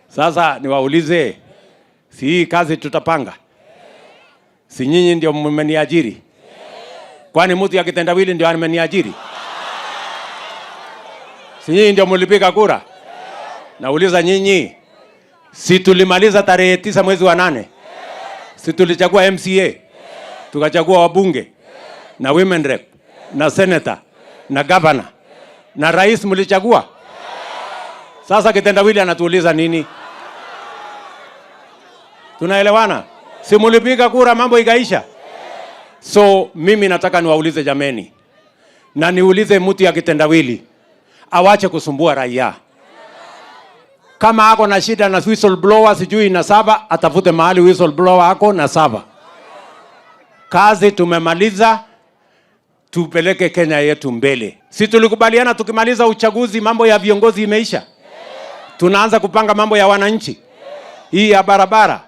Sasa niwaulize, si hii kazi tutapanga? Si nyinyi ndio mmeniajiri? Kwani mtu ya kitendawili ndio ameniajiri? Si nyinyi ndio mlipiga kura? Nauliza nyinyi, si tulimaliza tarehe 9 mwezi wa 8? Si tulichagua MCA, tukachagua wabunge na women rep na senator na governor na rais mlichagua? Sasa kitendawili anatuuliza nini? Tunaelewana? Si mulipiga kura mambo ikaisha? So mimi nataka niwaulize jameni, na niulize mtu ya kitendawili awache kusumbua raia. Kama ako na shida na whistleblower sijui na saba, atafute mahali whistleblower ako na saba. Kazi tumemaliza, tupeleke Kenya yetu mbele. Si tulikubaliana tukimaliza uchaguzi mambo ya viongozi imeisha? Tunaanza kupanga mambo ya wananchi, hii ya barabara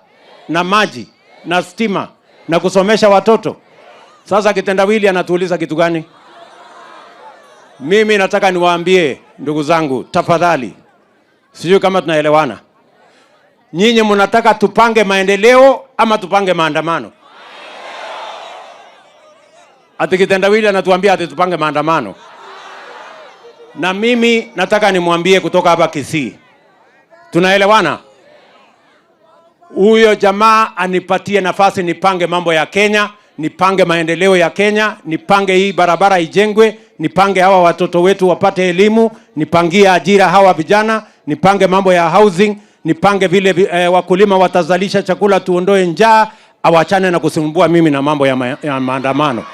na maji na stima na kusomesha watoto. Sasa kitendawili anatuuliza kitu gani? Mimi nataka niwaambie ndugu zangu, tafadhali, sijui kama tunaelewana. Nyinyi mnataka tupange maendeleo ama tupange maandamano? Ati kitendawili anatuambia ati tupange maandamano. Na mimi nataka nimwambie kutoka hapa Kisii, tunaelewana? Huyo jamaa anipatie nafasi nipange mambo ya Kenya, nipange maendeleo ya Kenya, nipange hii barabara ijengwe, nipange hawa watoto wetu wapate elimu, nipangie ajira hawa vijana, nipange mambo ya housing, nipange vile wakulima watazalisha chakula, tuondoe njaa, awachane na kusumbua mimi na mambo ya maandamano.